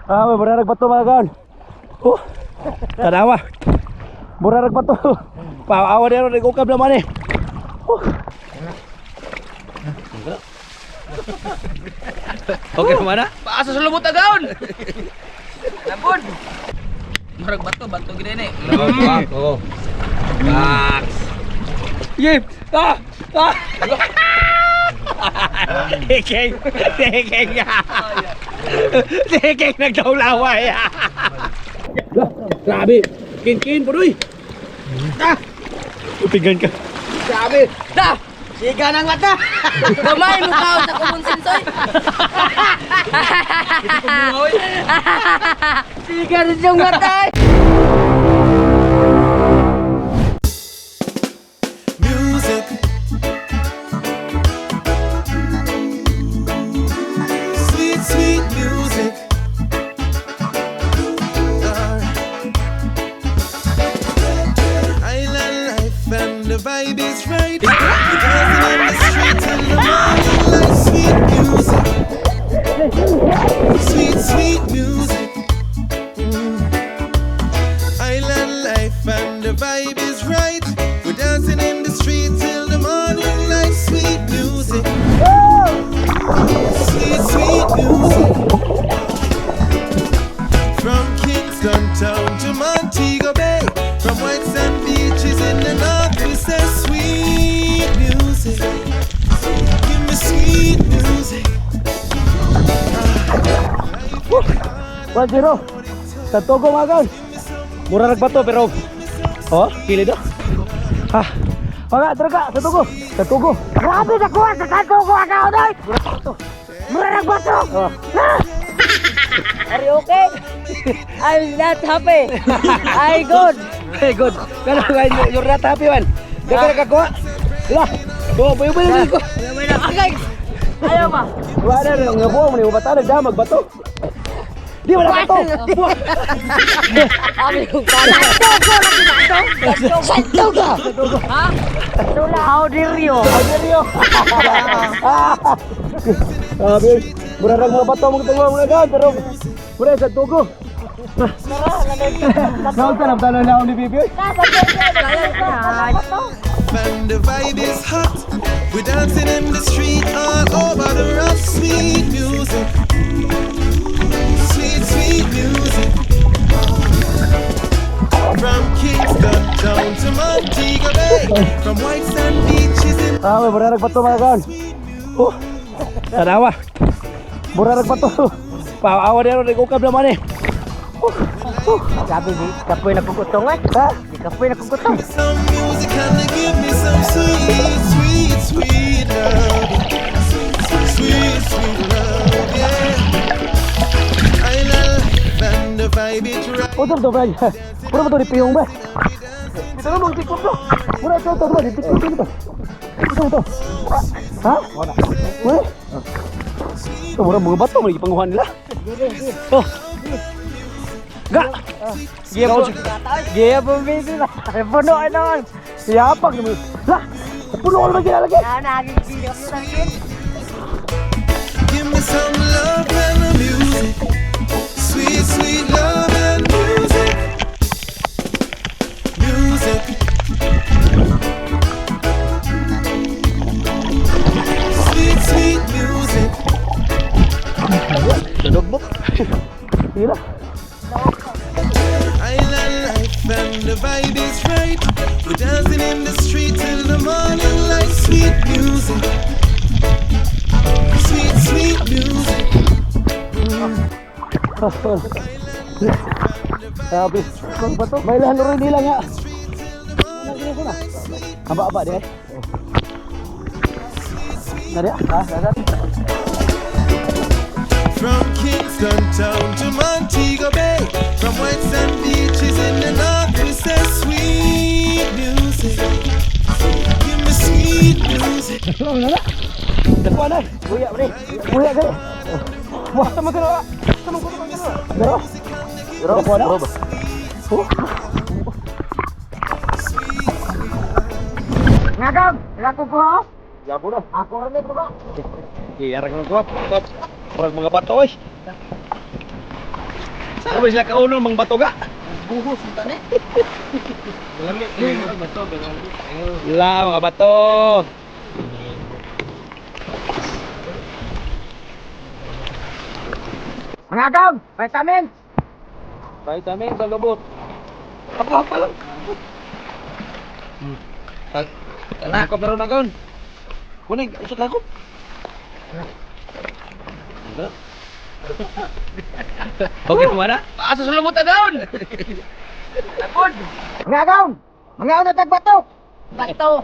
Ah, may murarag bato, mga kaon. Oh, tanawa. Murarag bato. Paawa na ron, nag-ukab naman eh. Oh. Okay naman na? Paasa sa lumot agaon. Labon. Murag bato, bato gid ni. Oo. Box. Yep. Ah! Ah! Tiking! Tiking! Tiking nagdaulaway! Grabe! Kin-kin, puroy! Ah! Upigan ka. Grabe. Da. Siga ng mata. Gamay mo ka sa common sense oy. Siga rin yung mata. Oy. Music. Sweet, sweet music. Alright. Island life and the vibe is right. We're dancing in the street till the morning light. Sweet music. Sweet, sweet music. Island life and the vibe is right. We're dancing in the street till the morning light. Sweet music. Sweet, sweet music. From Kingston town to Montego Bay. From white sand beaches in the north, we say sweet music. Give me sweet music. 1-0. Sa Togo, mga kaon. Murarag bato pero oh, kilid oh. Ha. Mga traga sa Togo. Sa Togo. Grabe na kuha sa Santogo agaon oy. Murarag bato. Oh. Are you okay? I'm not happy. I good. Hey, good. Pero you're not happy man. Di ka nakakuha. Lah. Oh, bayo bayo ko. Okay. Ayaw ba? Wala na nga buo mo ni bata nagdamag bato. Di wala bato. Abi kong pala. Santogo lagi bato. Santogo. Ha? Sula how dare you? Seryo. Grabe. Murarag mga bato mga tungo mga kaon pero mura sa Togo. Naunsa na tanaw na ni Bibi. Oy. And the vibe is hot. We're dancing in the street all over the rock. Sweet music. Sweet, sweet music. From Kingston town to Montego Bay. From white sand beaches in Ah, may murarag bato, mga kaon. Oh. Tanawa. Murarag bato. Paawa na ron nag-ukab naman eh. Grabe di kapoy na kugutong eh. Ha? Di kapoy na kugutong. some music and they give me some sweet, sweet, sweet love. Sweet, sweet love, yeah. Island life and the vibe is right. Usap to, Brad. Puro ba to ni Piyong ba? Ito na mga tikop to. Mura ito, ito, ito, tikop to, ito. Ito, ito. Ha? Wala. Wala? Ito, mura mga bato, mga ipanguhan nila. Oh. Ga! Giya po. Giya po baby ba. Puno ano. Siyapag naman. Lah! Puno ko naman ginalagay. Na nagiging gilok. Give me some love and music. Sweet, sweet love and music. Music. Sweet, sweet music. Sunog mo. Sige na. Island life and the vibe is right. We're dancing in the street till the morning light. Sweet music. Sweet, sweet music. Sabi, kung ba to? May lahan rin nila nga. Aba-aba di eh. Nari, ha? Nari. From Kingston town to Montego Bay. From white sand beaches in the north, we say sweet music. Give me sweet music. Dagwa na. Buya pre. Buya kay. Wah, tama ka na. Tama ko na. Pero. Pero dagwa na. Oh. Ngagag, lako ko. Labo na. Ako rin ko ba? Iyarang ko. Murag mga bato oy. Ano ba sila kaunon mang batoga? Buhos ang tani. La mga bato. Mga agaw, vitamins. Vitamin sa lubot. Apa pa lang. Kana. Lakop na ron ang kaon. Kuning, usod lakop. Okay mo na? Asa sa lumot daon. Napod. Mga agaw, mga una tag bato. Bato.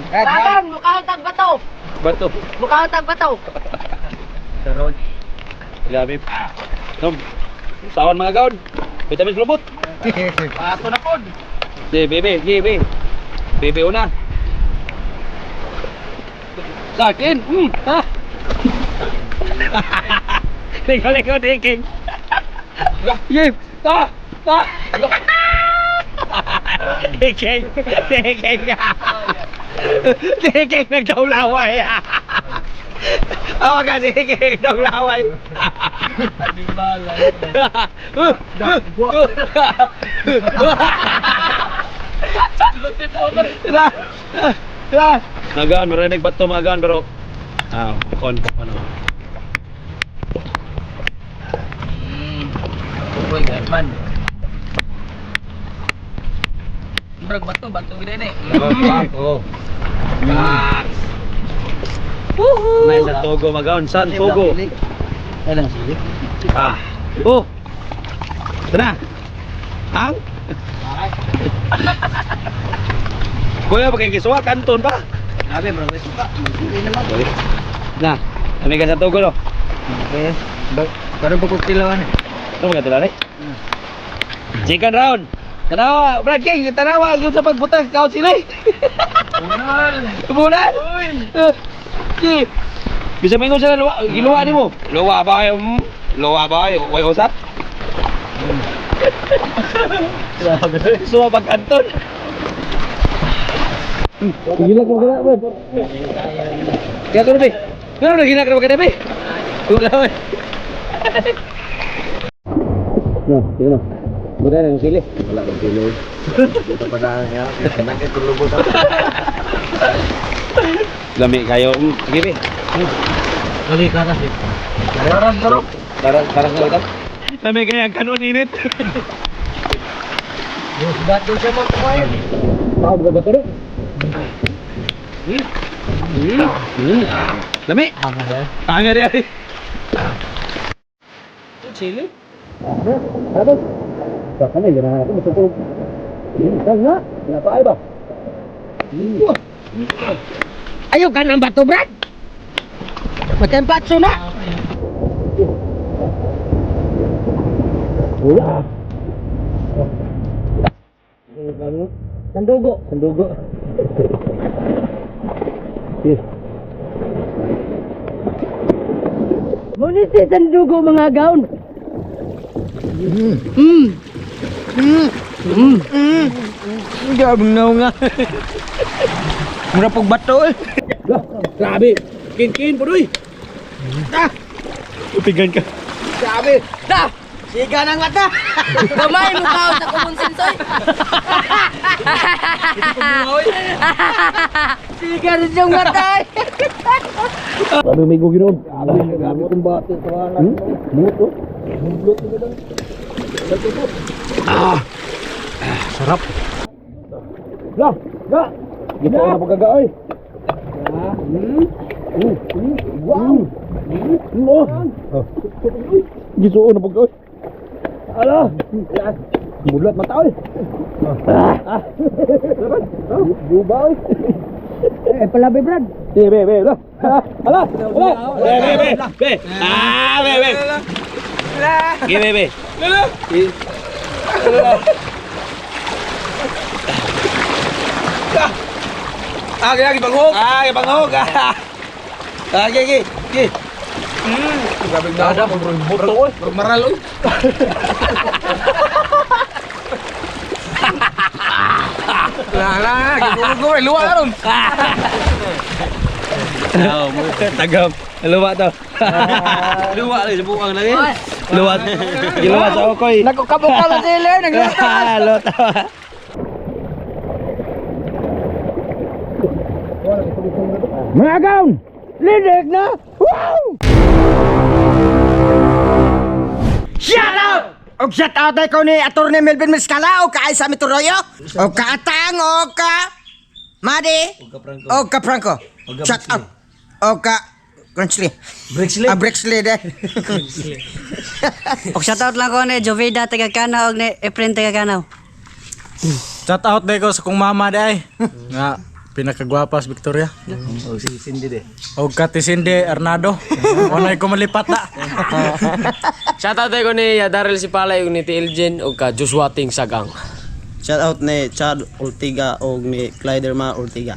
Bagan, mukha tag bato. Bato. Mukha tag bato. Karon. Grabe. Nom. Sawan mga kaon. Vitamin sa lubot. Pato na pod. Di, bebe, di, bebe. Bebe una. Sa akin. Ha? Lingo, lingo, dinking. Yip. Ah! Ah! Dinking. Dinking. Dinking nagdaulaway. Awa ka, dinking nagdaulaway. Nagaan, marinig bato magaan pero ah, kon ano. Uy, man. Murag bato, bato gid ni. Oh. Box. May sa Togo magaon, San Togo. Ay lang sili. Ah. Oh. Ito na. Ang? Kuya, pagkikisuwa, kanton pa. Grabe, bro. May suka. Hindi naman. Na, kami ka sa Togo, no? Okay. Parang pagkuktilawan eh. Ito mga tila eh. Chicken round. Tanawa, Brad King, tanawa yung sa pagbutang kaon sila eh. Bunal. Bulan. Uy. Bisa mingon sila luwa, giluwa nimo. Luwa ba kayo? Luwa ba kayo? Way usap? Grabe. Suwa pag Anton. Gila ko gila, Brad. Kaya ko na, be. Pero na gila ka na, be. Wala, be. No, yun no. Buta na yung sili. Wala kang sili. Ito pa na niya. Nagkatulubot ako. Lami kayo. Sige, be. Dali ka kasi. Parang sarap. Para para sa utak. Lami kayo ang kanon init. Bato siya mo kumain. Tao ba ba to? Lami. Anga rin. Ari. Chili. Tapos, sa kanil, ganahan ako, matukulog. Saan nga? Pinapaay ba? Ayaw ka ng bato, Brad. Matempatso na. Wala. Sandugo. Sandugo. Yes. Muna si sandugo mga gaon. Grabe na nga. Mura pog bato eh. Grabe. Kin-kin, pudoy. Ah! Upigan ka. Grabe. Da. Siga ng mata. Gamay mukha sa common sense oy. Siga rin yung mata. eh. Grabe may guginoon. Grabe, grabe kong bato. Muto. Ah! Sarap. La, la. Gito na pagkagaoy. Wow. Oh. Gisuon na pagkaoy. Ala. Mulat mata oy. Ah. Buba oy. Eh, palabi, Brad. Be, be, be, lah. Ala, ala. Be, be, be, be. Ah, be, be. Ge, be, be. Ah, kaya gibanghog. Ah, gibanghog. Ah, ge, ge, ge. Grabe na. Buto oy. Maral oy. La la, gigugol luwa karon. Tagam. Luwa to. Luwa lagi sa buang lagi. Oy. Luwas. Giluwas ako koy. Nagkukabukal na sila, nagluto. Luto. Mga agaw! Lidik na! Wow! Shout out! Og shout out ay ko ni Attorney Melvin Mescala og ka Aisa Mituroyo og ka Atang og ka Madi og ka Franco. Shout out. Og ka Brexley. Brexley. Ah, Brexley de. Og shoutout lang ko ni Joveda taga Kanaw og ni Efren taga Kanaw. Shout out day ko sa kong mama day. Nga pinakagwapa sa Victoria. Oh, si Cindy de. Og Kati Cindy Arnado. Walay ko malipat na. Shoutout ko ni Daryl Sipalay ug ni TL Jen ug ka Joshua Ting Sagang. Shout out ni Chad Ortiga og ni Clyderma Ortiga.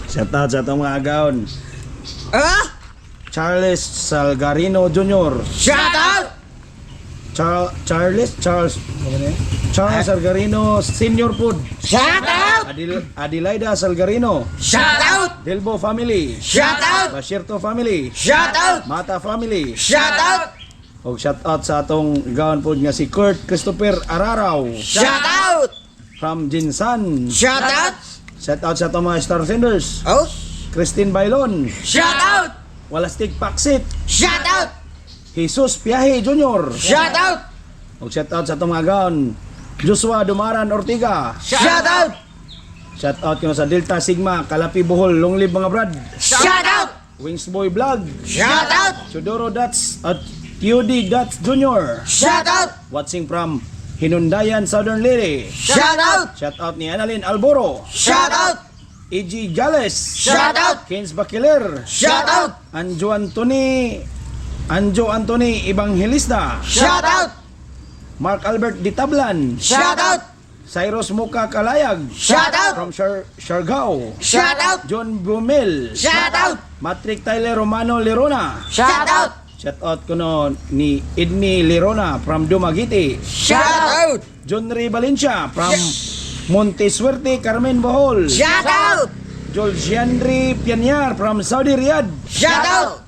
Shout out sa atong mga agaon. Ah? Charles Salgarino Jr. Shout out! Charles Charles ano yun? Charles Salgarino Senior Food. Shout out! Adelaida Salgarino. Shout out! Delbo Family. Shout out! Bashirto Family. Shout out! Mata Family. Shout out! Og shout out sa atong gaon pod nga si Kurt Christopher Araraw Shout out! from Jinsan. Shout out! Shout out sa atong mga Star Senders. Oh! Christine Bailon, Shout out! Walastik Paksit, Shout out! Jesus Piahe Jr. Shout out! Og shout out sa atong mga gaon Joshua Dumaran Ortiga. Shout out! Shout out kino sa Delta Sigma, Kalapi Bohol, Long live mga brad. Shout out! Wings Boy Vlog, Shout out! Chodoro Dats at QD Dats Jr. Shout out! Watching from Hinundayan, Southern Leyte. Shout out! Shout out ni Annalyn Alboro, Shout out! E.G. Gales, Shout out! Kens Bakiler, Shout out! Anjo Anthony Evangelista, Shout out! Mark Albert Ditablan, Shout out! Cyrus Muka Kalayag, Shout out! from Siargao, Shout out! John Bumel, Shout out! Matrick Tyler Romano Lerona. Shout out! Shout out kuno ni Idni Lerona from Dumaguete, Shout out! John Ray Valencia from Montesuerte, Carmen Bohol, Shout out! Jolgianri Pianyar from Saudi Riyadh, Shout out!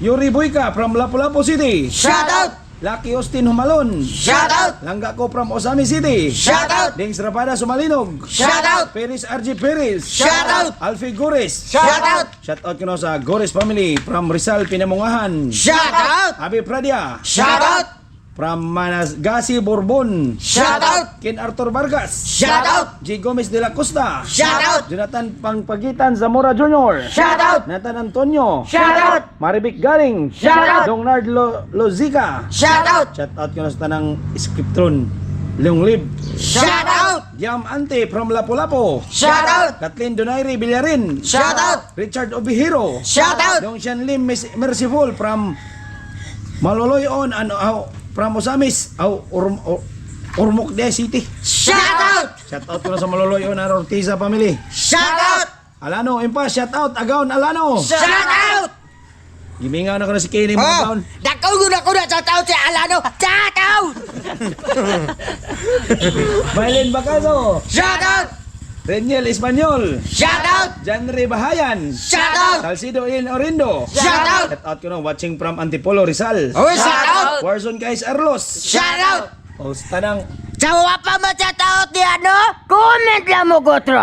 Yuri Boyka from Lapu-Lapu City, Shout out! Lucky Austin Humalon, Shout out! Langga ko from Osami City, Shout out! Dings Rapada Sumalinog, Shout out! Perez RG Perez, Shout out! Alfie Gores, Shout out! Shout out kuno sa Gores family from Rizal Pinamungahan, Shout out! Abi Pradia Shout out! from Manasgasi Bourbon, Shout out! Ken Arthur Vargas, Shout out! G. Gomez de la Costa, Shout out! Jonathan Pangpagitan Zamora Jr., Shout out! Nathan Antonio, Shout out! Marivic Garing, Shout out! Dongnard Lozica, Shout out! Shout out kuno sa tanang Scriptron, Leong Lib, Shout out! Yam Ante from Lapu-Lapu, Shout out! Kathleen Donaire Villarin, Shout out! Richard Obihiro, Shout out! Dong Shan Lim Merciful from Maloloyon ano aw from Osamis aw Ormoc de City. Shout out! Shout out ko na sa Maloloyon and Ortiza family. Shout out! Alano Impa, shout out Agaon Alano. Shout out! Gimingaw na ko na si Kenny mga Oh! Agaon. Dako gud ako na shout out si Alano! Shout out! Mylene Bacaso, Shout out! Reniel Espanyol, Shout out! Janre Bahayan, Shout out! Salcido Ian Orindo. Shout out! Shout out ko na watching from Antipolo Rizal. Oh, shout out! Warzone guys Arlos. Shout out! O sa tanang Sa wa pa mo shout out ni ano? Comment lang mo gotro.